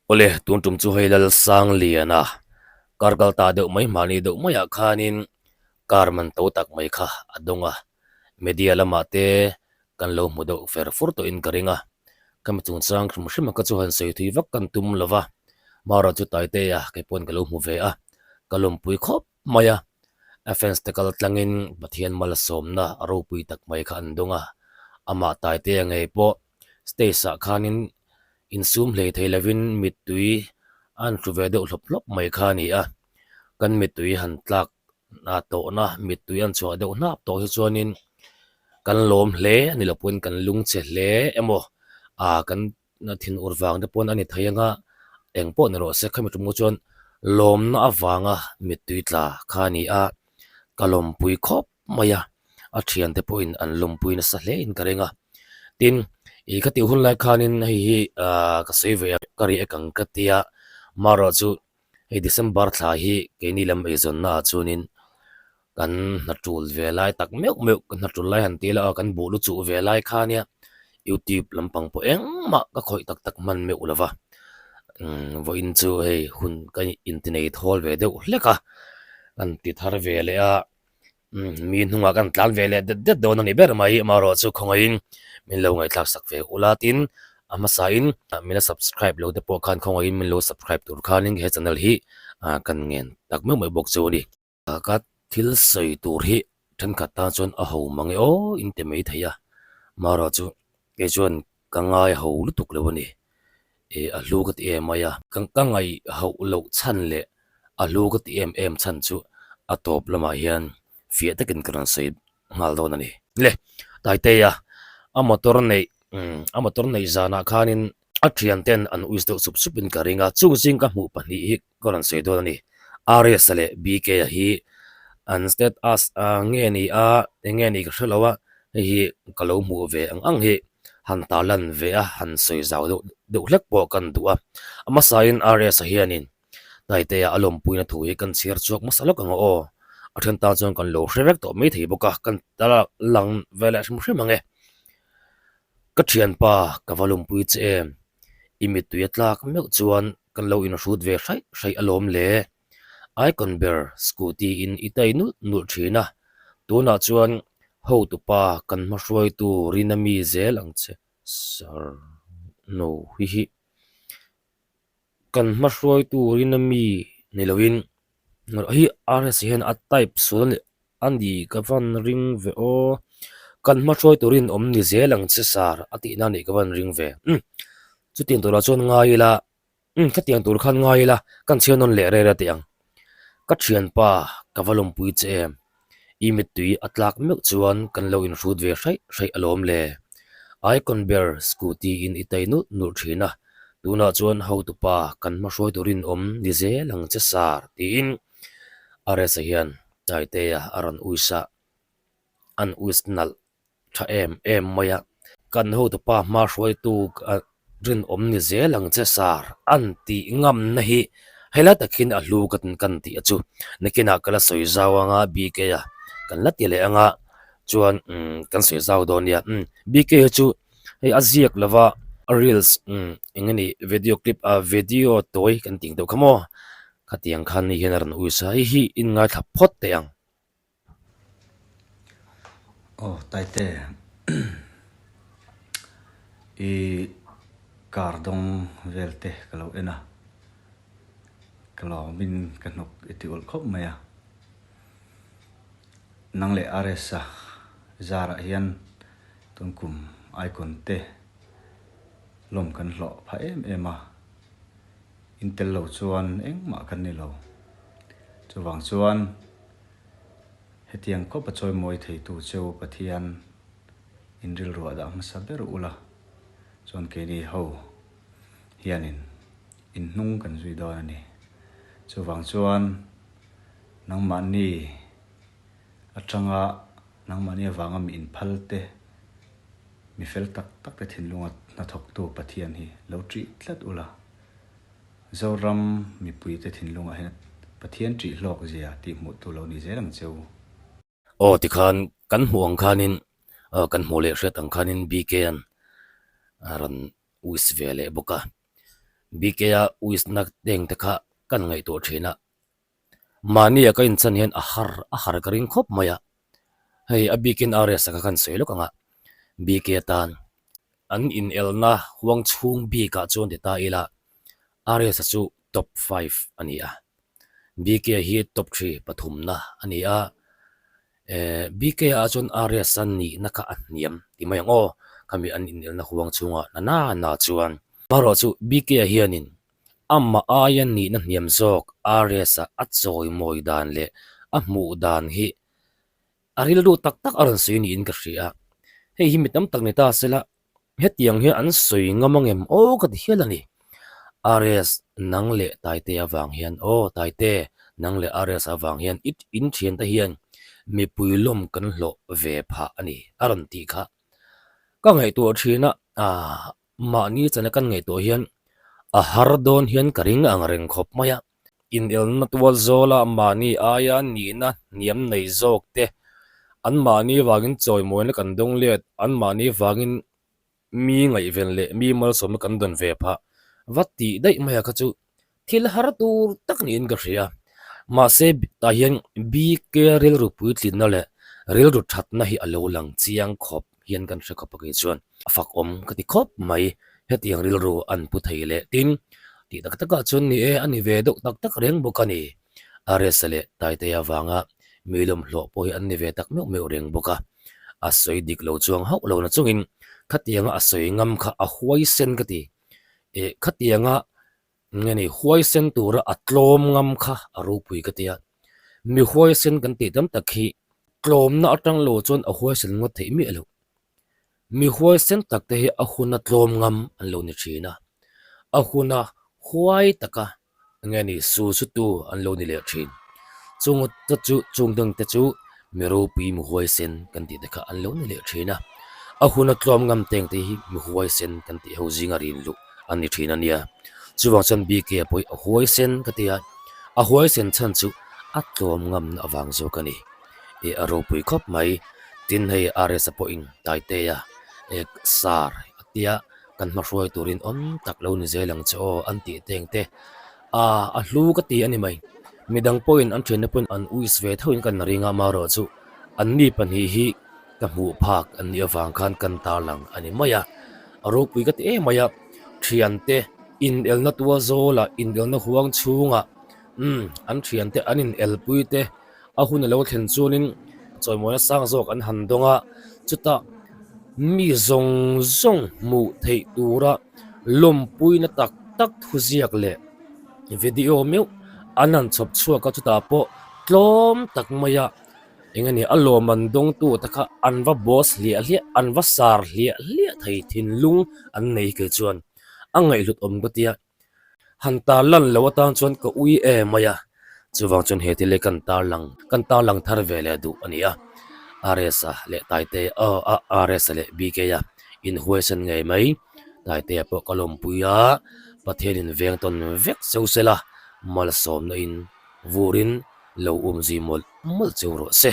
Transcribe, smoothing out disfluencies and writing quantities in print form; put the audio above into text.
Awle, tun tum chu hei Lalsangliana kar kal ta deuh mai mahni deuh maiah khanin car man to tak mai kha a dawng a, media lamah te kan lo hmu deuh fer fur tawhin ka ring a, khami chungchang hrim hrim a kha chu han sawi thui vak kan tum lo va, Mara chu Taitea kei pawn ka lo hmu ve a, ka lawmpui khawp mai a, a fans te kal tlangin Pathian malsawmna a ropui tak mai kha an dawng a, amah Taitea ngei pawh stage ah khanin insum hlei thei lovin mittui a han hru ve deuh hlawp hlawp mai kha a ni a, kan mittui han tlak a tawhna mittui an chhuah deuh hnap tawh hi chuanin kan lawm hle a ni lo pawhin kan lungchhe hle emaw ah kan thin ur vang te pawn a ni thei anga eng pawh ni rawh se khami tum chuan lawmna avanga mittui tla kha a ni a, ka lawmpui khawp mai a, a thiante pawhin an lawmpui nasa hle in ka ring a, tin ih ka tih hun lai khanin hei hi ah ka sawi ve a ka riak ang ka tia marawh chu hei December thla hi keini lam eizawnna ah chuanin kan hna tul ve lai tak meuh meuh ka hna tul lai han ti ila aw kan buh lu chuh ve lai kha ania youtube lampang pawh engmah ka khawih tak tak hman meuh lo va umm vawiin chu hei hun ka inti nei thawl ve deuh hlek a kan ti thar ve leh a. Umm mi hnungah kan tlan ve leh det det dawn a ni ber mai amaherawh chu khawngaihin min lo ngaihthlak sak ve ula tin a hmasain min la subscribe lo te pawh khan khawngaihin min lo subscribe tur khanin he channel hi kan ngen tak meuh meuh bawk chu a ni. Ka thil sawi tur hi thenkhat tan chuan a ho mang e aw in ti mai thei a amaherawh chu kei chuan ka ngai ho lutuk lo a ni. Ih a hlu ka ti em mai a. Ka ngaih hauh loh chhan leh a hlu ka ti em em chhan chu a tawp lamah hian fiah takin ka rawn sawi nghal dawn a ni. Le, Taiteia, a motor neih a motor neih zanah khanin a thianten an uis deuh sup supin ka ring a, chung zing ka hmuh pahnih hi ka rawn sawi dawn a ni. RS-a leh BK-a hi an status nge ni a, eng nge ni ka hre lo a, hei hi ka lo hmuh ve ang ang hi han tarlan ve a, han sawi zau deuh deuh hlek pawh kan duh a. A hmasain RS-a hianin Taitea a lawmpuina thu hi kan chhiar chhuak hmasa lawk ang aw. A then tan chuan kan lo hre vek tawh maithei bawk a, kan tarlang ve leh hrim hrim ang e. Ka thianpa ka va lawmpui che em? I mittui a tlak meuh chuan kan lo inhrut ve hraih hraih alawm le. Icon ber scooty in i tai nulh nulh thin a, tunah chuan hotupa kan hmahruaitu Rina mi zel ang che sir no hi hi. Kan hmahruaitu Rina mi ni loin hi RS hian a type sual a ni a ni ka van ring ve aw. Kan hmahruaitu rinawm ni zel ang che sir a tihna a nih ka van ring ve. Umm chutiang turah chuan ngai ila. Umm khatiang tur khan ngai ila, kan chhiar nawn leh rel a tih ang. Ka thianpa, ka va lawmpui che em? I mittui a tlak meuh chuan kan lo inhrut ve hraih hraih alawm le. Icon ber scooty in i tai nulh nulh thin a, tunah chuan hotupa kan hmahruai turin awm ni zel ang che sar tiin Aresa hian Taitea a rawn uisa an uis nalh tha em em mai a. Kan hotupa hma hruaitu rinawm ni zel ang che sar an tih ngamna hi helai takin a hlu ka kan tih a chu. Nakinah ka la sawi zau anga BK a kan la ti leh anga chuan umm kan sawi zau dawn nia. Umm BK hi chu hei a ziak lova reels umm eng nge ni video clip ah video tawi kan tih ang deuh kha maw khatiang khan ni hian a rawn uisa hei hi inngaithla phawt teh ang. Aw Taite i car dawng vel te ka lo en a, ka lawmin ka hnuk i ti ulh khawp mai a. Nang leh RS-a zarah hian tun kum icon te lawm kan hlawh phah em em a, in tel lo chuan engmah kan ni lo. Chuvang chuan hetiang khawp a chawimawi theitu cheu Pathian in rilruah dah hmasa ber ula chuan keini ho hianin in hnung kan zui dawn a ni. Chuvang chuan nangmahni atanga nangmahni avanga mi inphal te, mi fel tak tak te thinlunga hnathawktu Pathian hi lo ṭih tlat ula. Zoram mipuite thinlungah hian Pathian ṭih hlawk zia tih hmuh tu lo ni zel ang che u. Aw tikhan kan hmuh ang khanin aw kan hmuh leh hriat ang khanin BK-a'n a rawn wish ve leh bawk a. BK-a wisna teng te kha kan ngaihtuah thin a. Mahnia ka inchan hian a har a har ka ring khawp mai a. Hei a bikin RS-a kha kan sawi lawk ang a, BK tan an inelna huang chhung bikah chuan ti ta ila RS-a chu top five a ni a, BK hi top three pathumna a ni a. Eh BK-ah chuan RS-a nihna kha a hniam ti mai ang aw, khami an inelna huang chhungah na na na chuan. Amaherawhchu chu BK-a hianin Amah aia nihna hniam zawk RS-a a chawimawi dan leh a hmuh dan hi a rilru tak tak a rawn sawi niin ka hria. Hei hi mi tam tak ni ta sela, hetiang hian an sawi ngam angem aw ka ti hial a ni. RS nang leh Taite avang hian aw Taite nang leh RS avang hian i in thiante hian mipui lawm kan hlawh ve phah a ni a rawn tih kha. Ka ngaihtuah thin a, aah Mahni chana kan ngaihtuah hian a har dawn hian ka ring ang reng khawp mai a. Inelna tual zawla mahni aia nihna hniam nei zawk te, an mahni vangin chawimawina kan dawng let, an mahni vangin mi ngaihven leh mi malsawmna kan dawn ve phah va tih daih mai a kha chu Thil har tur tak niin ka hria. Mahse tah hian BK rilru puitlinna leh rilru thatna hi a lo lang chiang khawp hian kan hre khawp a kei chuan a fak awm ka ti khawp mai. Hetiang rilru an pu thei leh tin tih tak takah chuan ni e a ni ve deuh tak tak reng bawk a ni. Aresa leh Taitea vanga mi lawmhlawh pawh hi an ni ve tak meuh meuh reng bawk a. A sawi dik lo chuang hauh lo na chungin khatianga a sawi ngam kha a huaisen ka ti. Eh khatianga Nge ni, huaisen tura a tlawm ngam kha a ropui ka ti a. Mi huaisen kan tih tam tak hi tlawmna atang lo chuan a huaisen ngawt theih miah loh. Mi huaisen tak te hi a huna tlawm ngam an lo ni thin a, a huna huai taka nge ni su sutu an lo ni leh thin. Chung te chu chung dang te chu mi ropui mi huaisen kan tih te kha an lo ni leh thin a. A huna tlawm ngam teng te hi mi huaisen kan tih ho zinga rin luh a ni thin a nia. Chuvang chuan BK a pawh hi a huaisen ka ti a, a huaisen chhan chu a tlawm ngamna avang zawk a ni. Ih a ropui khawp mai. Tin hei RS a pawhin Taitea ek sar a tia kan hmahruai turin awm tak lo ni zel ang che aw an tih teng te a a hlu ka ti a ni mai. Midang pawhin an thianna pawhin an uis ve thoin kan ring a amaherawhchu anni pahnih hi Ka hmuh phak an nih avang khan kan tarlang a ni mai a, a ropui ka ti em mai a, thiante inelna tual zawlah inelna huang chhungah umm an thiante an inelpui te a hun a lo thlen chuanin chawimawina sang zawk an han dawng a, chutah mi zawng zawng hmuh theih tura lawmpuina tak tak thuziak leh video meuh an han chhawp chhuak a, chutah pawh tlawm tak maia. Eng a ni, a lawm an dawngtu te kha an va boss hliah hliah, an va sar hliah hliah thei thinlung an nei kei chuan a ngaihhlut awm ka tia. Han tar lan lo atan chuan ka ui em mai a, chuvang chuan he thil hi kan tar lang, kan tar lang thar ve leh duh a ni a. RS-a leh Taite, aw a RS-a leh BK-a inhuaisen ngei mai, Taitea pawh ka lawmpui a, Pathianin veng tawn vek cheu sela, malsawmna in vurin lo umzui mawlh mawlh cheu rawh se.